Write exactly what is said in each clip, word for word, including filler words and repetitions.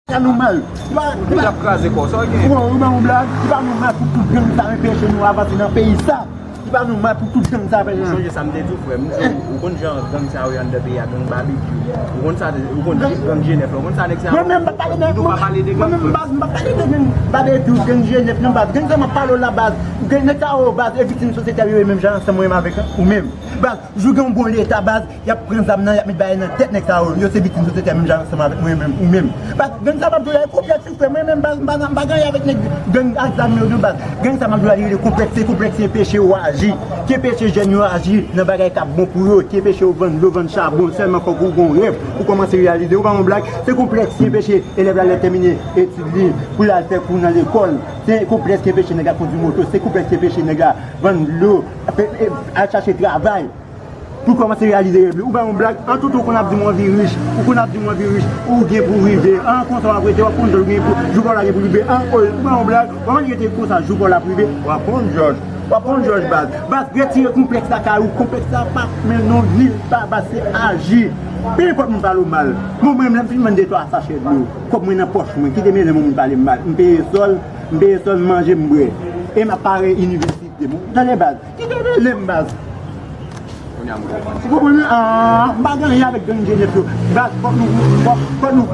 Sa nou mal. Li pa, li pa, ap kraze kò sa gen. Ou ban yon blag, li pa nou mal pou tout gang sa anpeche nou avanse nan peyi sa. Li pa nou mal pou tout gang sa anpeche nou. Sonje sa m te di w, frè m, m di w, ou konn jan gang sa yo ye anndan peyi a, gang Babekyou. Ou konn sa, ou konn gang G nèf la, ou konn sa nèg sa yo. Mwen menm m pa pale de, nou pa pale de gang, frè m. Mwen menm baz, m pa pale de gang Babekyou, gang G nèf non baz. Gang sa m ap pale w la baz. Gang nèg sa yo baz, e viktim sosyete a yo ye menm jan ansanm mwen menm avèk ou menm. Baz, jou gen yon bon leta baz, y ap pran zam nan, y ap met bagay nan tèt nèg sa yo. Yo se viktim sosyete a menm jan ansanm avèk mwen menm, ou menm. Baz, gang sa m ap di w la, e konplèks wi frè. Mwen menm baz, m pa, m pa gen anyen avèk nèg gang ak zam yo non baz. Gang sa m ap di w la, li rele konplèks, se konplèks ki enpeche yo aji, ki enpeche jèn yo aji nan bagay k ap bon pou yo, ki enpeche yo vann dlo, vann chabon, sèlman fòk ou gen yon rèv pou kòmanse reyalize. Ou pa yon blag, se konplèks ki enpeche elèv la lè tèmine etid li pou l al fè kou nan lekòl. Se konplèks ki enpeche nèg la kondui moto, se konplèks ki enpeche nèg la vann dlo, fè, e, al chache travay. Pou kòmanse reyalize rèv li. Ou pa yon blag. An tout, ou konn ap di m w anvi rich. Ou konn ap di m w anvi rich. Ou gen pou rive. An konsa w ap rete, w ap konn jòj gen pou, jou pa w la gen pou rive. An, oy, ou pa yon blag. W ap rete konsa, jou pa w la ap rive. W ap konn jòj. W ap konn jòj baz. Baz, retire konplèks la kay ou. Konplèks la p ap mennen w nil pa, baz, se aji. Pe enpòt moun pale w mal. Bon, mwen menm, lè m fin vann de twa sachè dlo, kòb mwen nan pòch mwen, kite m lè yon moun pale m mal. M peye sòl, m peye sòl, m manje, m bwè. E m ap pare inivèsite. Bon, tande baz. Kite rele m baz. Kounye a m konprann. Ou konprann? Ah, m pa gen anyen avèk gang G nèf yo. Baz, fòk nou, fòk, fòk nou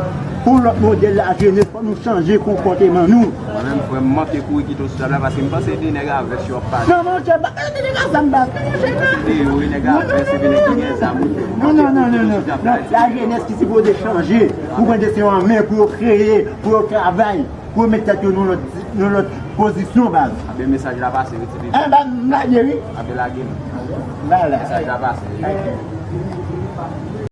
pran lòt modèl lajenès, fòk nou chanje konpòteman nou. Mwen menm, frè m, manke kouri kite w sou tab la, paske m panse de nèg a vès yo ap pale. Non, monchè, m pa pale de nèg a zam baz. Non, monchè, non. Kite yo, e nèg a vès, epi nèg ki gen zam, wi, frè m. Non, non, non, non, non. Non, lajenès ki sipoze chanje. Pou pran desizyon an men, pou yo kreye, pou yo travay. Pou yo met tèt yo nan lòt, nan lòt pozisyon, baz. Abe, mesaj la pase, wi, ti pipi. Eh, baz, m lage, wi. Abe, lage m. Ba la. Mesaj la pase, wi.